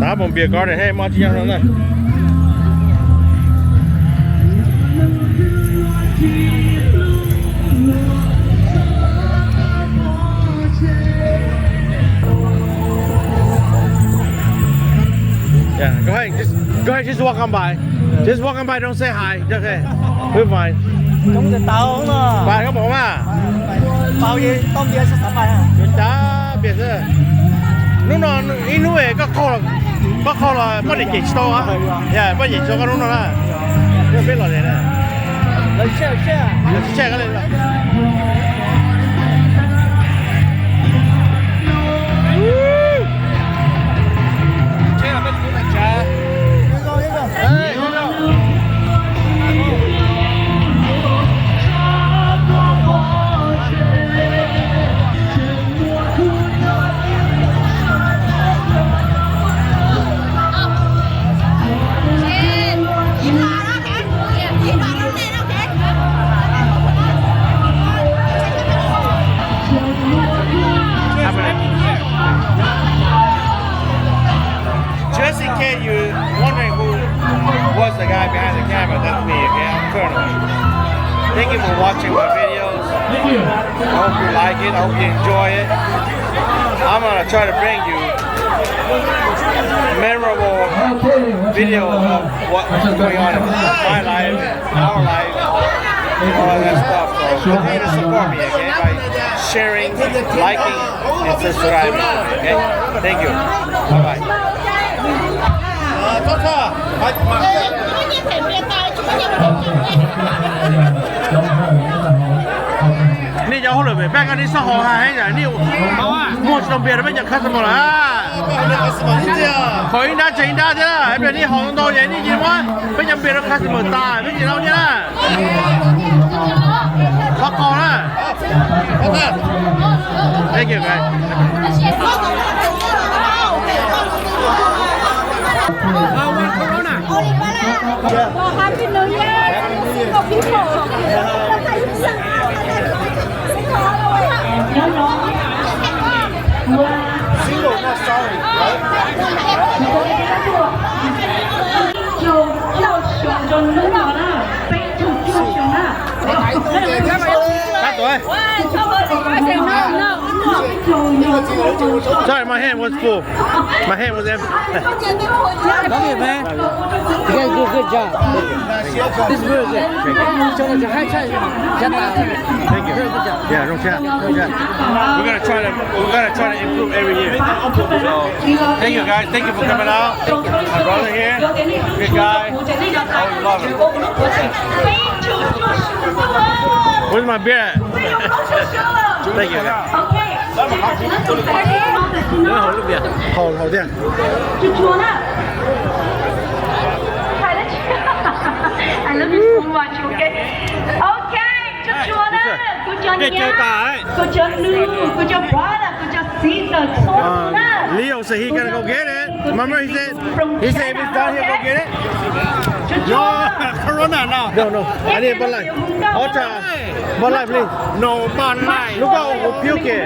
Apple Beer Garden, hey, muaj tsis nyob no na. Yeah, go ahead, just, go ahead, just walk on by. Just walk on by, don't say hi. Okay, we're fine. Coob tiag tau no. Pais koj pom mas. Pau ye tau npias xwb xav pais. Yuav cab npias xwb. Hnub no ib hnub es koj qhau, koj qhau los poj niam cem tsis tau. Ya, poj niam cem tsis tau koj hnub no na. Peb los li na. Los tsis tshaj koj li. Just in case you're wondering who was the guy behind the camera, that's me, okay? I'm Colonel. Thank you for watching my videos. I hope you like it. I hope you enjoy it. I'm gonna try to bring you memorable video of what's going on in my life, our life, all that stuff. So continue to support me, okay, by sharing, liking, and subscribing. Okay, thank you. Bye bye. Nej cov hauj lwm pem peb koj nej xob hauv hais heev, nej muag tsis tau npias rau peb cov customer lawm. Qhov ib nrab tseg ib nrab thiab, ib pliag nej haus ntau ces nej cia li muab peb cov npias rau customer tas peb tsis tau thiab na. Qhov qaug na. Thank you, guys. Happy New Year to single people. Single, not sorry, right? Tab tom. Sorry, my hand was full. My hand was empty. Love you, man. You guys do a good job. This is really good. Thank you. Very good job. Yeah, no chat. No chat. We're gonna try to, we're gonna try to improve every year. So, thank you guys. Thank you for coming out. My brother here, good guy. Always love him. Where's my beer at? Thank you. Hau, hau thiab. I love you so much, okay? Okay, kuv cov nyab, kuv cov nus, kuv cov brother, kuv cov sister txhua tus na. Leo said he gonna go get it. Remember he said, he said if it's done, he'll go get it. Yo, Corona no. No, no. I need a Bud Light. I'll try. Bud Light, please. No, Bud Light. Look how puke.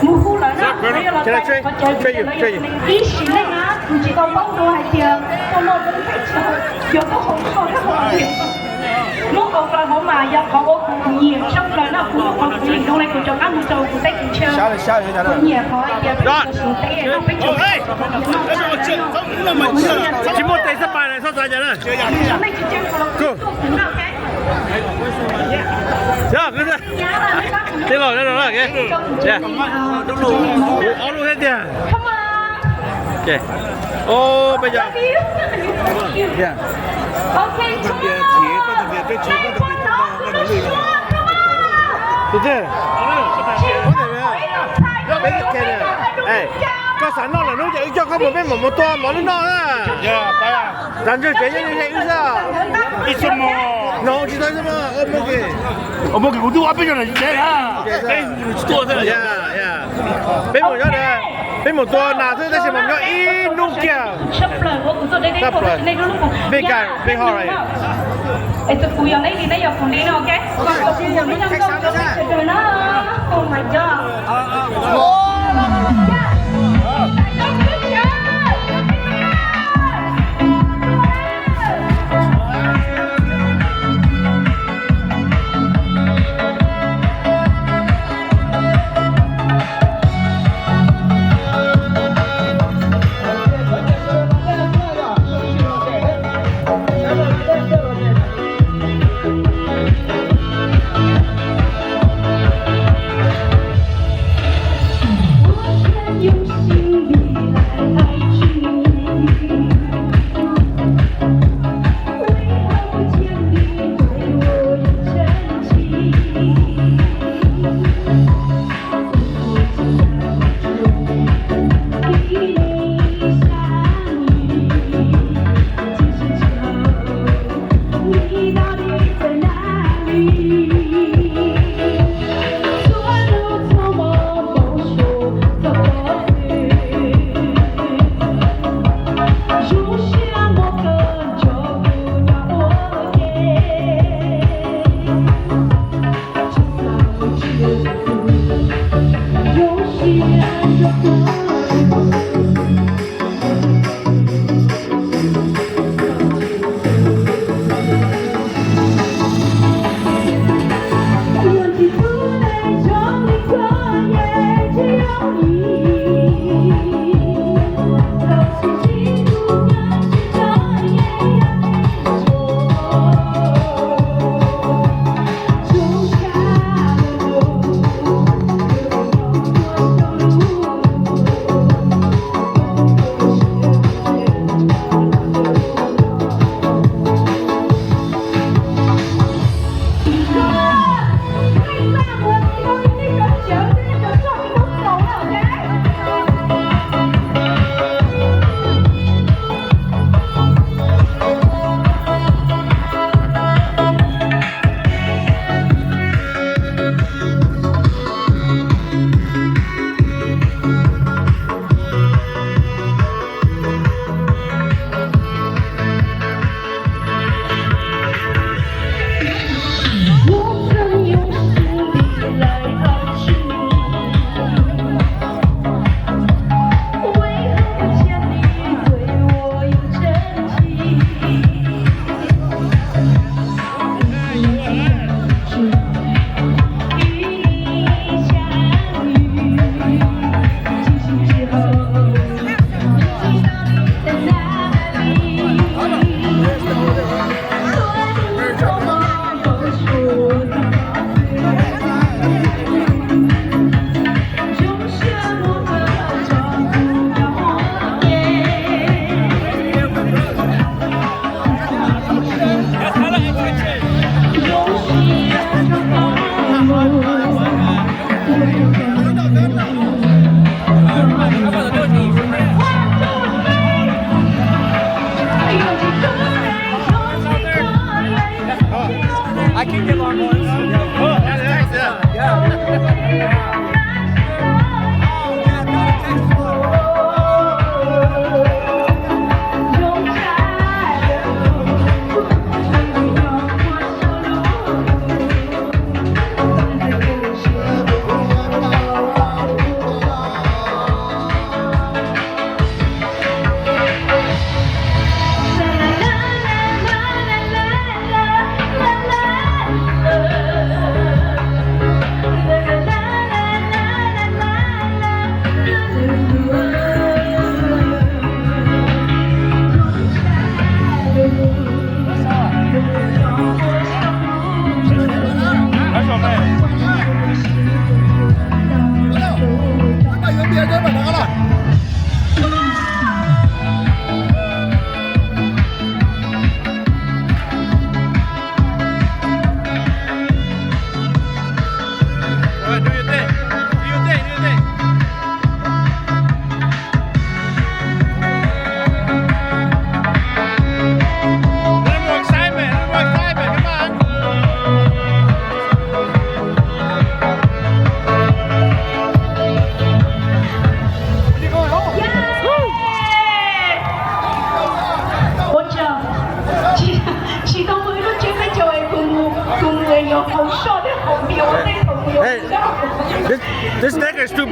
Can I try? Try you, try you. Ib sim neej na, kuv tsis tau paub dua hais tias koj noj zoo pes tsawg, yog koj haus tshuaj koj haus tiag. Lub Oklahoma yog qhov uas kuv nyiam tshaj plaws no, kuv nyiam zoo li kuv rov qab mus rau kuv teb kuv chaw. Kuv nyiam qhov hais tias peb teb noj peb caug, tsis muaj tes xab pais na, txhob xav cas na. Tij laug, tij laug, ob lub thiab tiag. Ub, peb cov. Tus twg? Koj xav noj lawm hnub ces wb coj koj mus peb mam mus tua mov lub noj na. Tsav ntswg tsev yeej yog wb xwb. No tsis tau ib xub mog, ua mus kis. Ua mus kis kuv twb ua peb cov na tsev na. Peb mus nyob, peb mus tua nas xwb tab sis mas nyob ib hnub kiag. Peb kawg, peb ho. Es tus kuv yog neb li neb yog kuv li no, ok? Oh my God. Oh, yeah. Good job.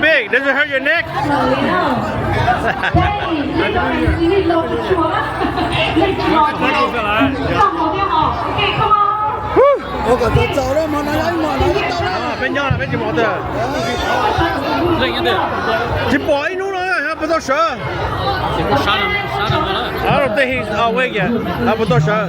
Big, does it hurt your neck? Peb nyob peb tsis pom tawg. Tsis pom ib hnub no puas tau sawv. Tej his awake yet, puas tau sawv.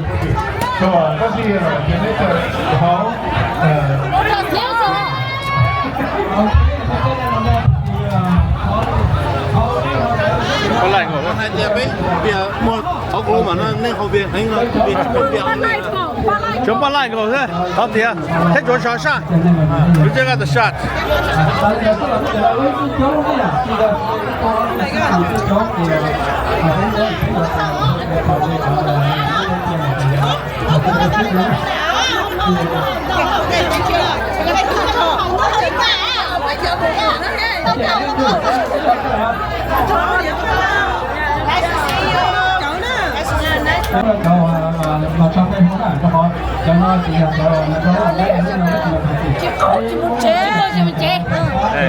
Tsuas paj laij nkaus xwb, qhov tias thiab tsuav sov saj. We still got the shots.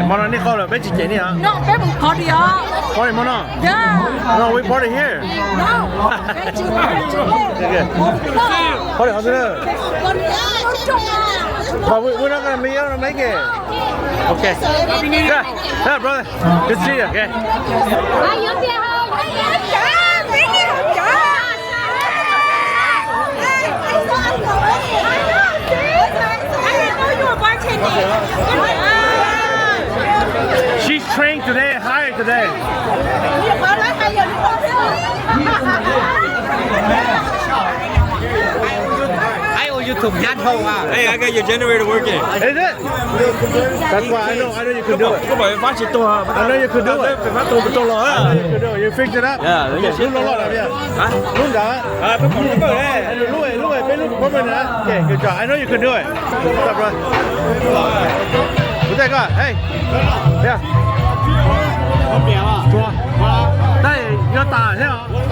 Hmo no nej qhov lawm peb tsis cem nej os. Party hmo no. No, we party here. Party hov xwb na. But we, we're not gonna meet up, make it. Okay. Yeah, yeah, brother. Good to see you. Okay. She's trained today, hired today. Hey, I got your generator working. Is it? That's why I know, I know you can do it. Koj pom fab tsis tuag, I know you can do it. Fab tuag los. I know you can do it. You fix it up. Lub loj loj na. Lub ntawd. Lub, lub, peb lub program na. Okay, good job. I know you can do it. What's up, bro? Kuv tej koj, hey. Yeah. Tsuas. Daj yuav tas thiab os.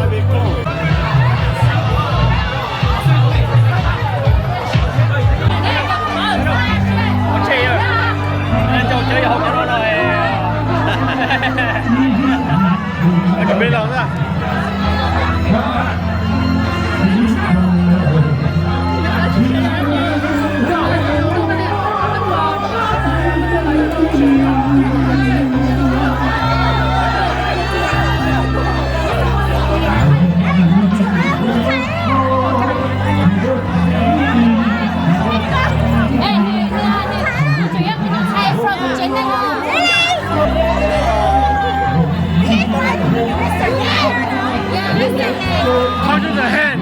How does the hand?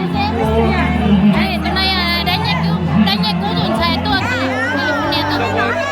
Tus no yog dab nyiaj kub, dab nyiaj kub tus ntxhais tuaj txog California tuaj.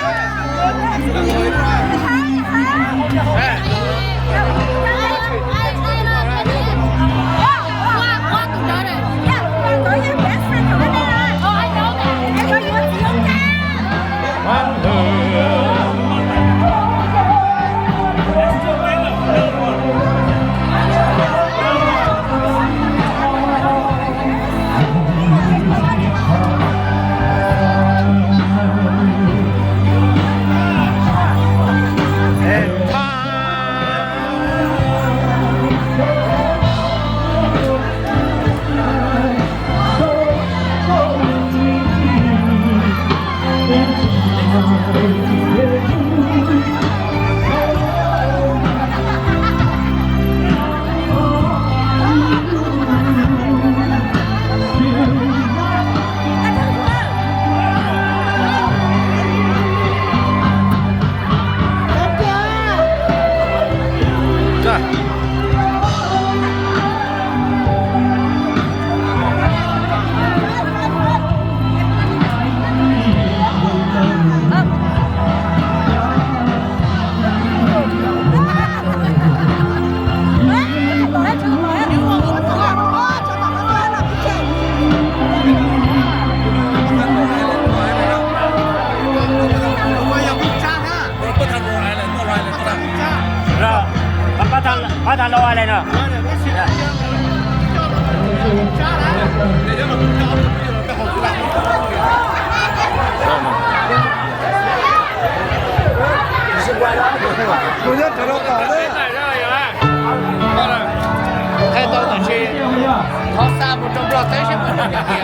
Pab tha Long Island no. Qhia tau tam sim qhov xa mus rau Nplog teb seb puas tau tiag tiag.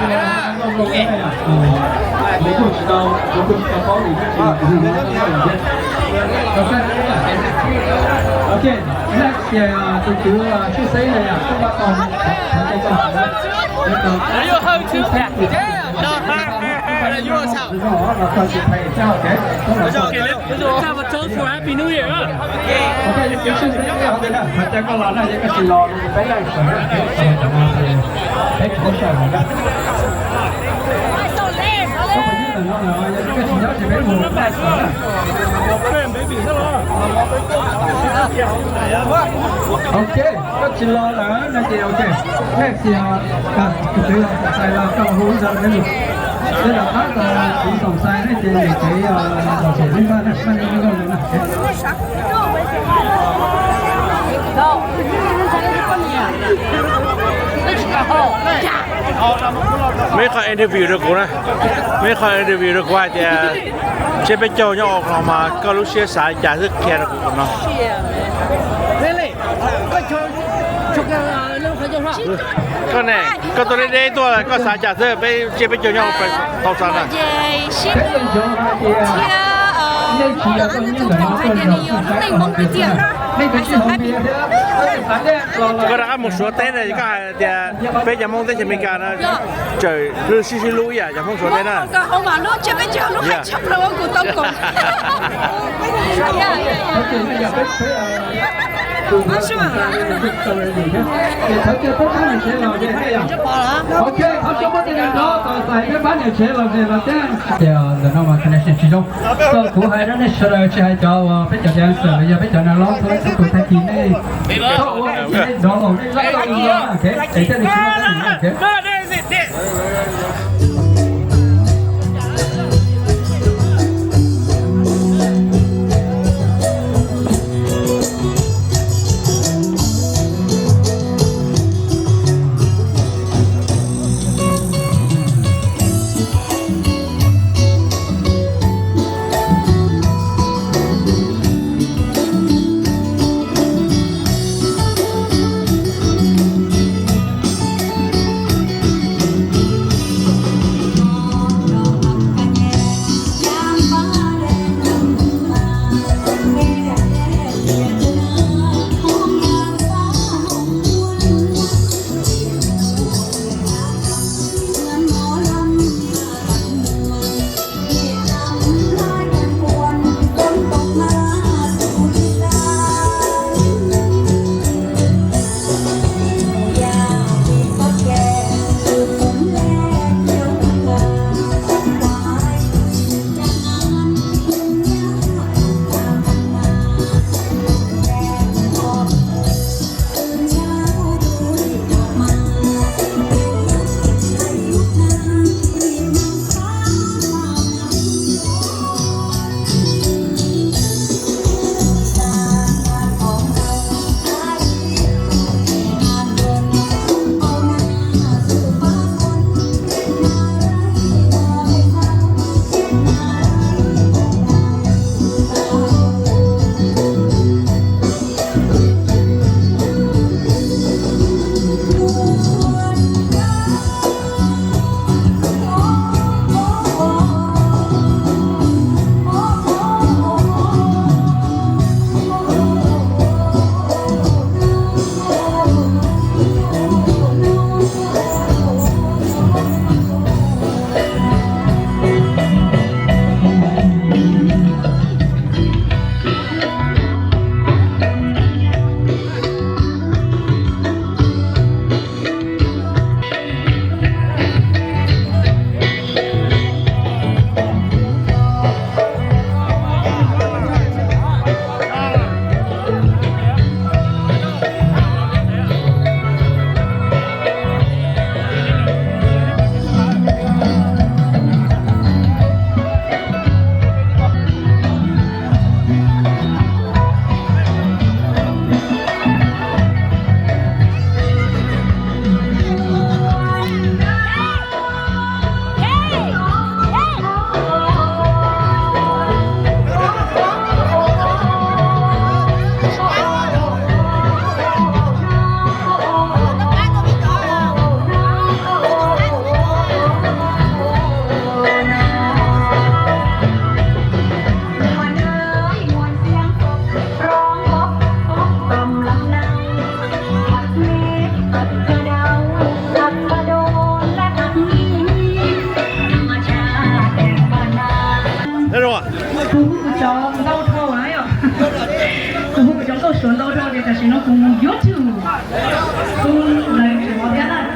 Tus kwv Tshwj Xeeb ne yom, koj pab tau. Happy New Year. Hais tias koj los no ces koj tsis los peb laij sawv, peb tsis sawv. Koj phooj ywg ntawm no yog koj tsis nyob ces peb mus laij sawv na. Ok, koj tsis los lawm no ces ok. Next year, tus kwv Toom Xais los koj los hu ib zaug peb mus. Tej zaum pab tus kwv Toom Xais ne ces nws kev los tseem lub npaj na, paj nej lub npaj na. Meb qhov interview rau kuv na, meb qhov interview rau kuv hais tias tsiab peb caug nyob Oklahoma mas koj lub siab xav cas xwb qhia rau kuv no. Koj ne, koj tuaj deb deb tuaj koj xav cas xwb peb tsiab peb caug nyob Oklahoma na. Koj rov qab mus Suav teb na, koj hais tias peb cov Hmoob teb chaws Amelikas no tseem lwj sib sib hlub ib yam cov Hmoob Suav teb na. Ces ntawm no mas connection tsis zoo. Kuv hais rau nej sawv daws tsis hais cov uas peb cov dancer los yog peb cov nas lob txhua leej txhua tus tag kis nej txhob ua nej dov laum nej lab tau li no, es thiaj li tsis muaj teeb meem. YouTube, kuv lawv tseem ua thiab na.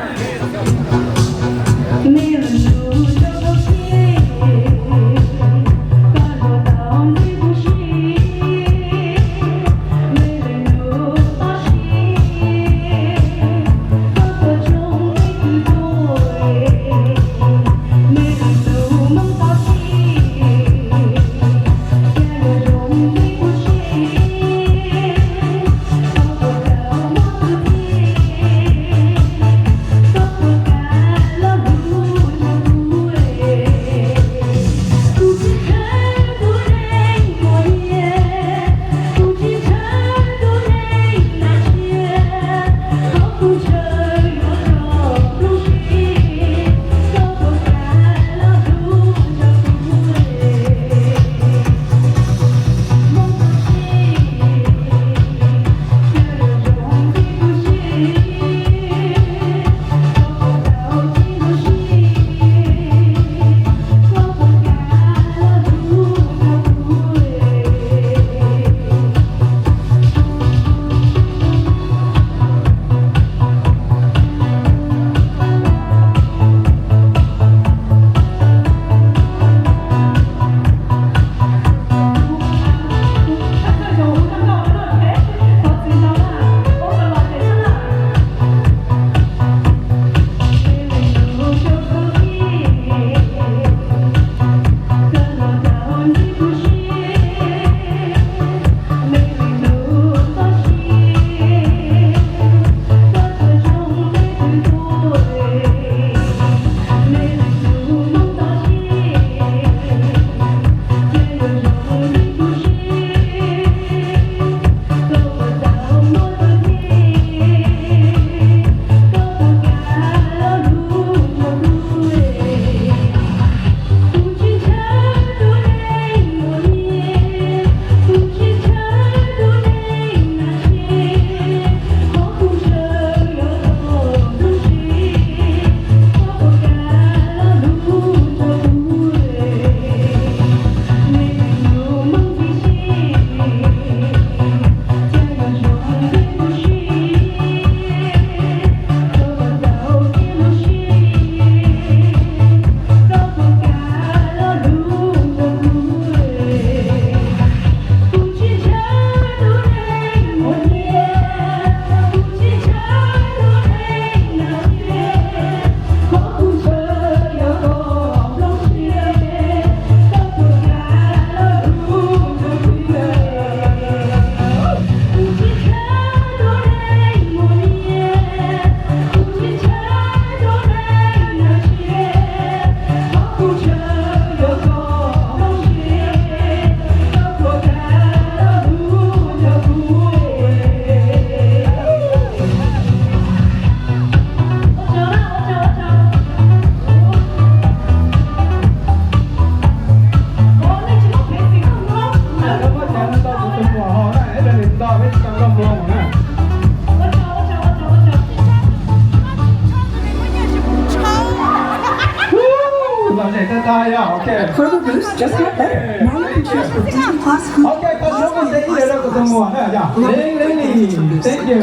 Lom zem tag tag yog, ok. Further boost just got better. Now you can choose from D V D class. Ok, tag nrho mus ntes ib lwm rau kuv tus muam na yog. Leej Leej Lis, thank you.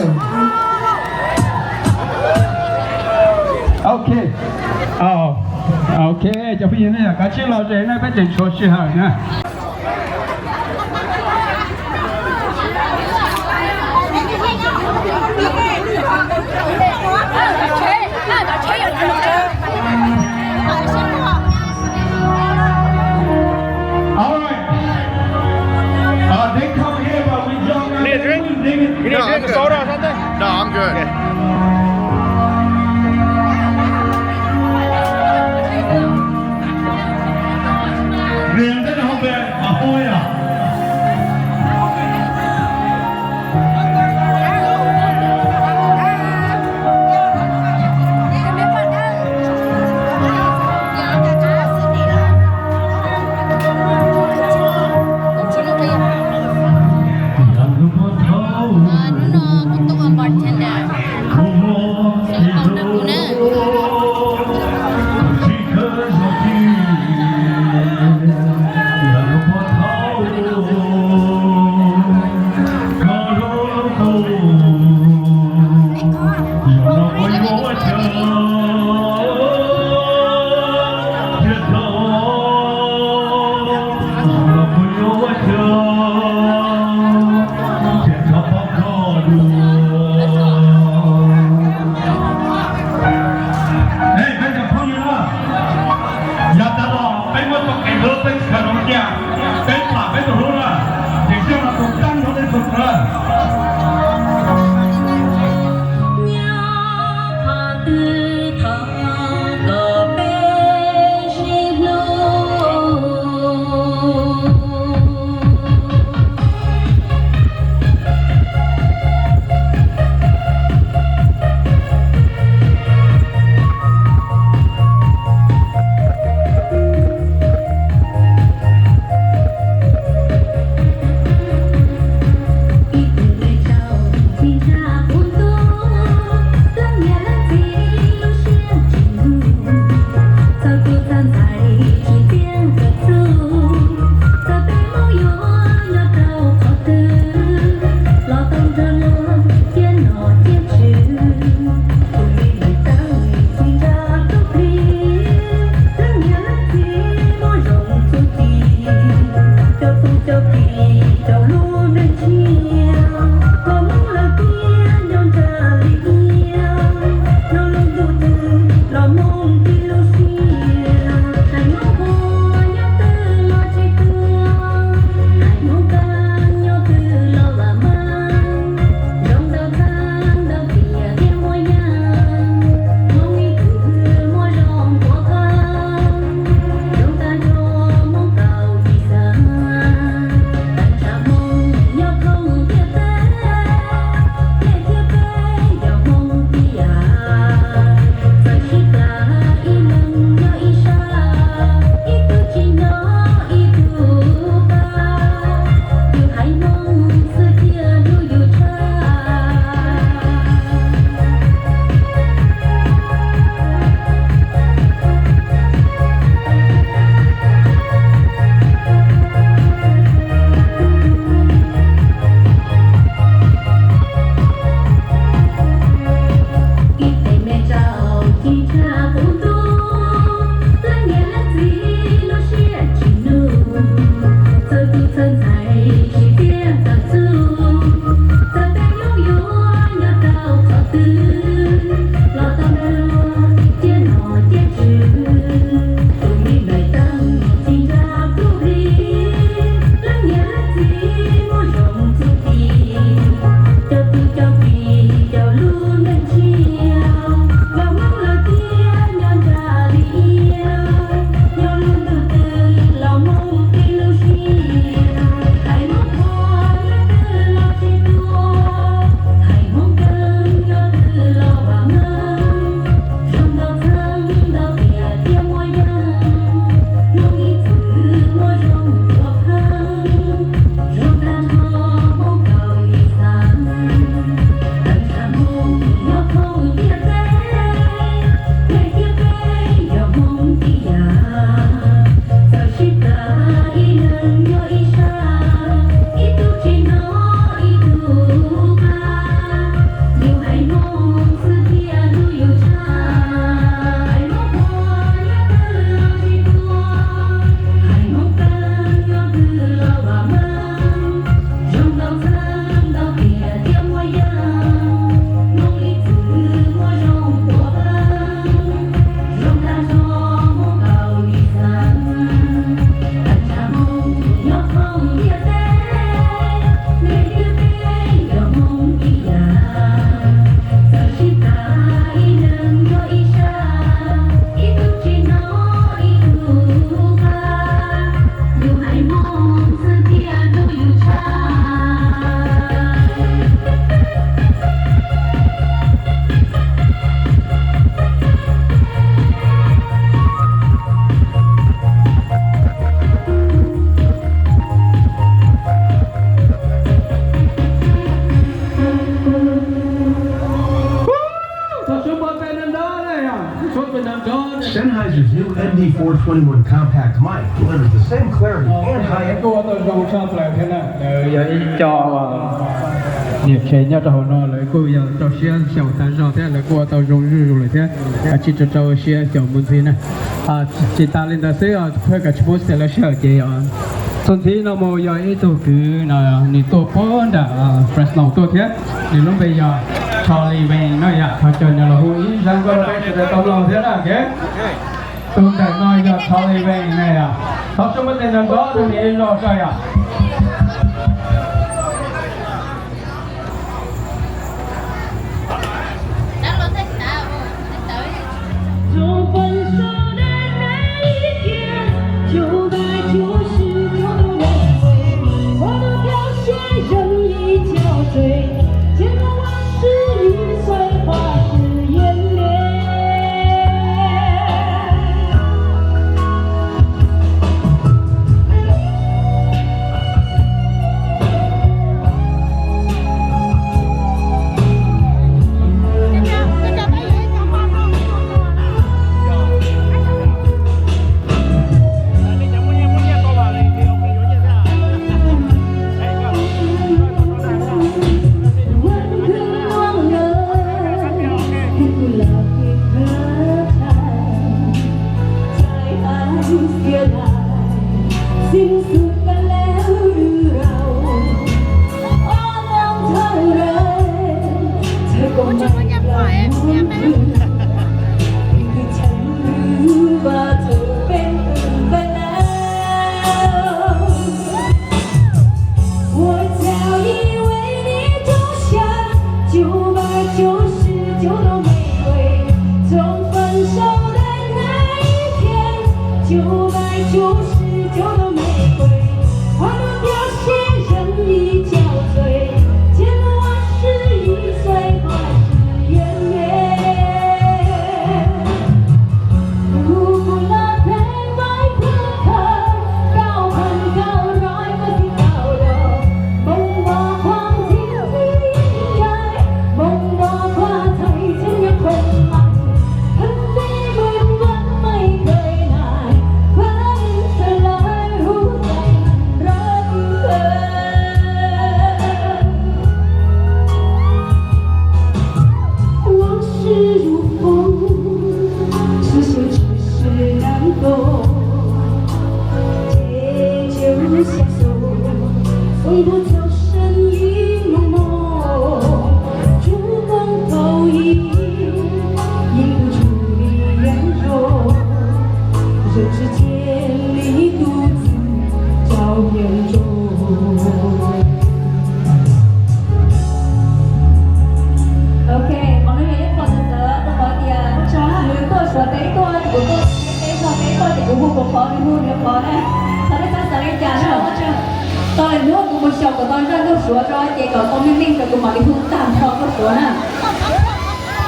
Ok. Ok, cov phooj ywg na, kav tsij lom zem na, peb tseem tshuav sij hawm na. All right. Uh, they come here, but we don't have any drink. Need any drink? No, I'm good. No, I'm good. Okay. Niam, nyob hauv pes Los tau nrog ciaj nom ciaj tswv, tus me nplaim teeb tsis nco tus hli, leej niam leej txiv muaj zoo txuj ci, cov tub cov ki cov lub neej tshiab, los Hmoob lawv thiaj nco ntsag li iab, nyob lub ntuj twg los Hmoob tib lub siab, hais Hmoob qhua nyob twg los tsis tuag, hais Hmoob kawg nyob twg los vam meej, zoo ntau txheeb ntau tiam thiab muaj yeej, Hmoob ib txwm muaj zoo ua pheej, zoo tag nrho Hmoob kaum ib xeem. Tag nrho Hmoob nyob thoob ntiaj teb, nej thiab peb yog Hmoob tib yam. Txawm sib tag ib leeg nyob ib sab, ib tug tsis hnov ib tug qab. Yus haiv Hmoob xwb thiaj hlub yus tshaj. Haiv Hmoob qhua nyob twg los tsis tuag, haiv Hmoob kawg nyob twg los vam meej. Zoo ntau txheeb ntau tiam thiab muaj yeej, Hmoob ib txwm muaj zoo ua pheej, zoo tag nrho Hmoob kaum ib xeem. Tag nrho Hmoob nyob thoob ntiaj teb, nej thiab peb yog Hmoob ib yam. Txawm sib tag ib leeg nyob ib sab, ib tug tsis hnov ib tug qab. Yus haiv Hmoob xwb thiaj hlub yus tshaj. Sennheiser's new M D four twenty-one compact mic delivers the same clarity and high-end. Kuj ua tau zoo tshaj plaws thiab na, lawv yog ib co niam tsev nyob rau hauv no, lawv kuj yog rau siab xyaum tas zog thiab lawv kuj ua tau zoo zuj zus lawm thiab. Kav tsij rau rau siab xyaum mus ntxiv na. Tsis tas li ntawd xwb, pheej kav tsij pub tias lawv sij hawm ces txuas ntxiv no mus yog ib tug kwv no, nws tuaj puag nram Fresno tuaj thiab, nws lub npe yog Charlie Vane no yom, thov caw nws los hu ib zaj nkauj rau peb sawv daws tau mloog thiab na. Tus ntawm no yog Charlie Vane na yom, thov soj muab tes nrog nrog rau nws ib zaug tso yom.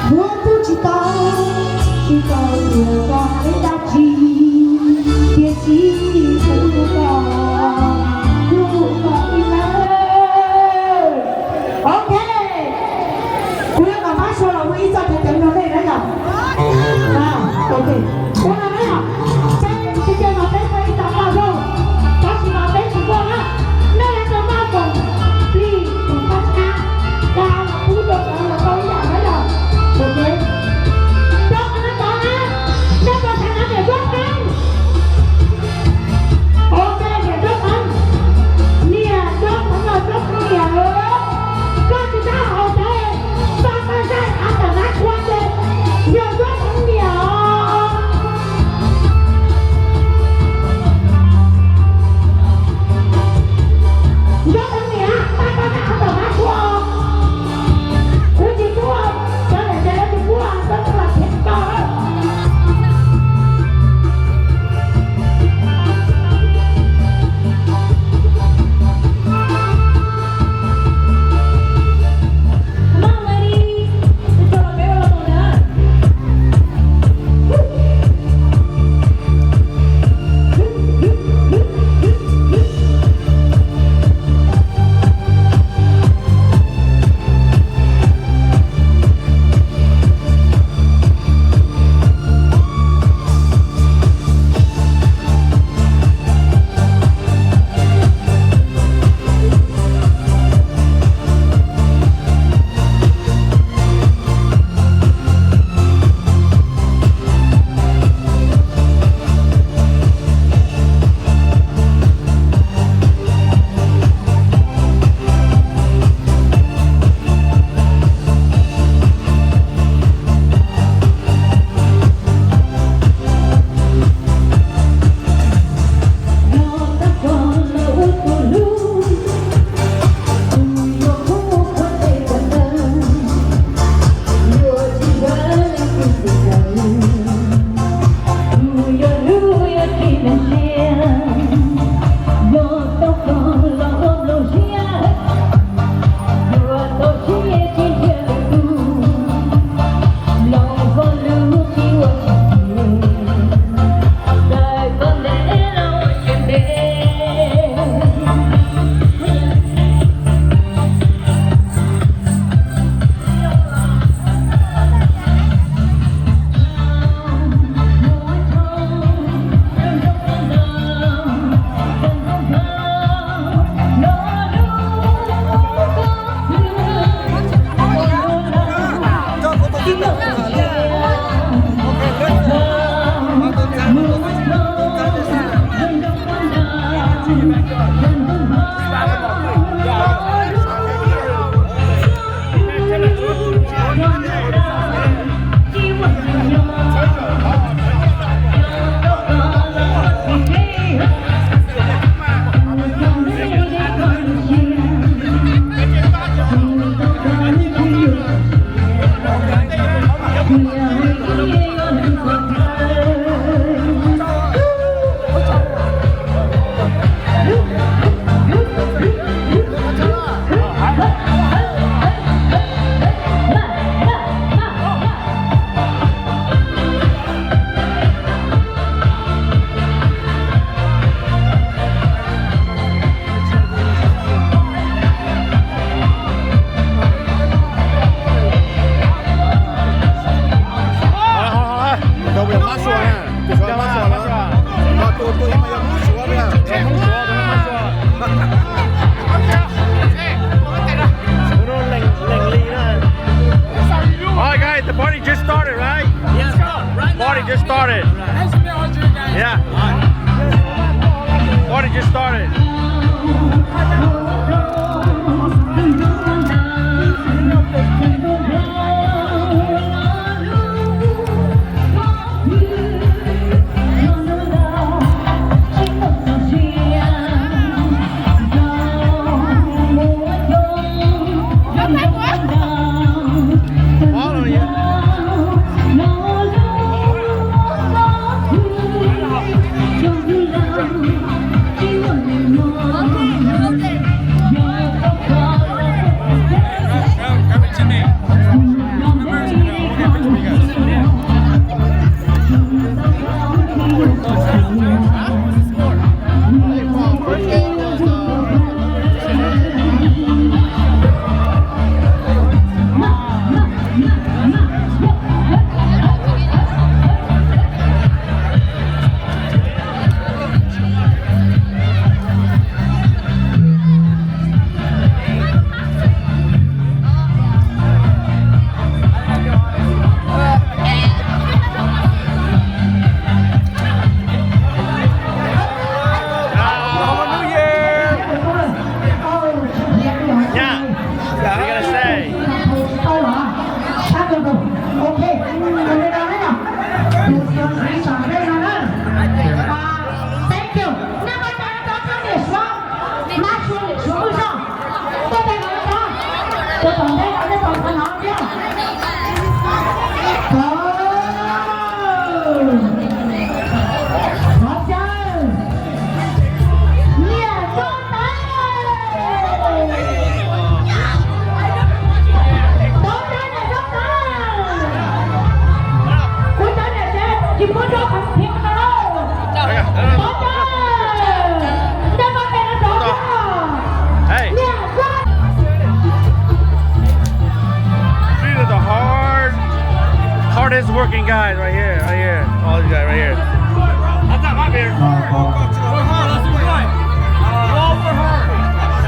Muab kuj tsis tau, tsis tau tias koj hais dab tsi, tiam sis kuv hlub koj, hlub koj ib leeg. Ok, kuv yuav kom Mab Sua los ua ib txoj cov ceev rau nej na yom. Ok, ua no na yom. Peb ua ke no peb ua ib txoj qauj zoo, tab sis mas peb tsis quaj na. Nej yuav tau maj koom plig koom qab tshab, kav los pub rau sawv los tau ib yam na yom. Ok, rau qhov no tod na, nej puas xav hnov niam Ncuab Qeeb? Ok, niam Ncuab Qeeb, niam Ncuab Qeeb los Ncuab Qeeb niam, koj tsis txhob haus dawb, koj koj zaij av tawm mab tshuab ces yog Ncuab Qeeb niam os. Ncuab Qeeb niam, koj koj zaij av tawm mab tshuab, kuv tsis pub, cov niam cov txiv tsis pub, koj txhob los them koj. All right, guys, the party just started, right? Yeah, start right now. Party just started. Nice to meet all you guys. Yeah. Party just started. Hardest working guys right here, right here. All these guys right here. That's not my beer. Work hard, let's do it right. Y'all work hard.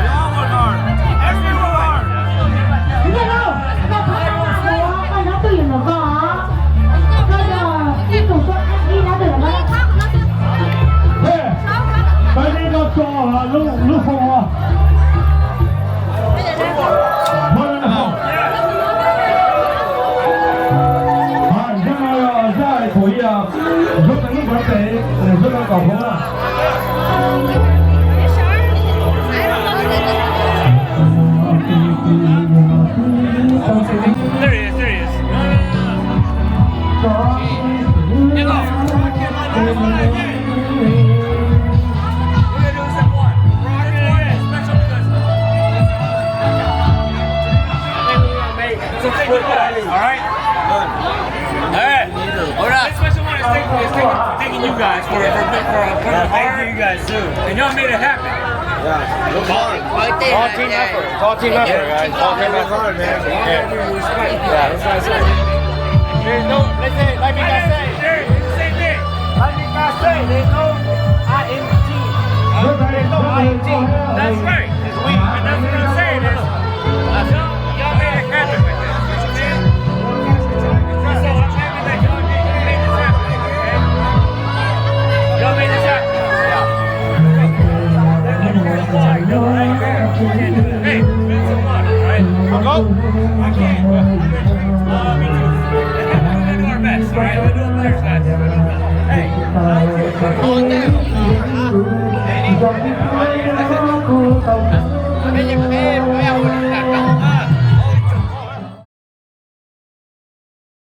Y'all work hard. Everyone work hard. Peb no tso lub foom. Zaj no yog zaj thaum ub, Zuag Neeg lub birthday, Zuag Neeg kaum hmoob na. There he is, there he is. No, no, no, no. Get off. We're gonna do this at one. We're all gonna do it special because All right? All right. Hold on. This special one is taking, is taking, taking you guys for, for, for, for the hard. Thank you guys too. And y'all made it happen. Yeah. Work hard. All team effort. It's all team effort, guys. All team effort. Work hard, man. Yeah. Yeah. There's no, listen, like you guys say. Same thing. Like you guys say, there's no I in team. There's no I in team. That's right. It's we. And that's what I'm saying is, y'all, y'all made it happen with this. You know what I'm saying? So I'm happy that y'all made, made this happen, okay? Y'all made this happen. Yeah. Hey, drink some water, all right? I'll go. I can't. Uh, me too. We're gonna do our best, all right? We're doing better, guys. Hey.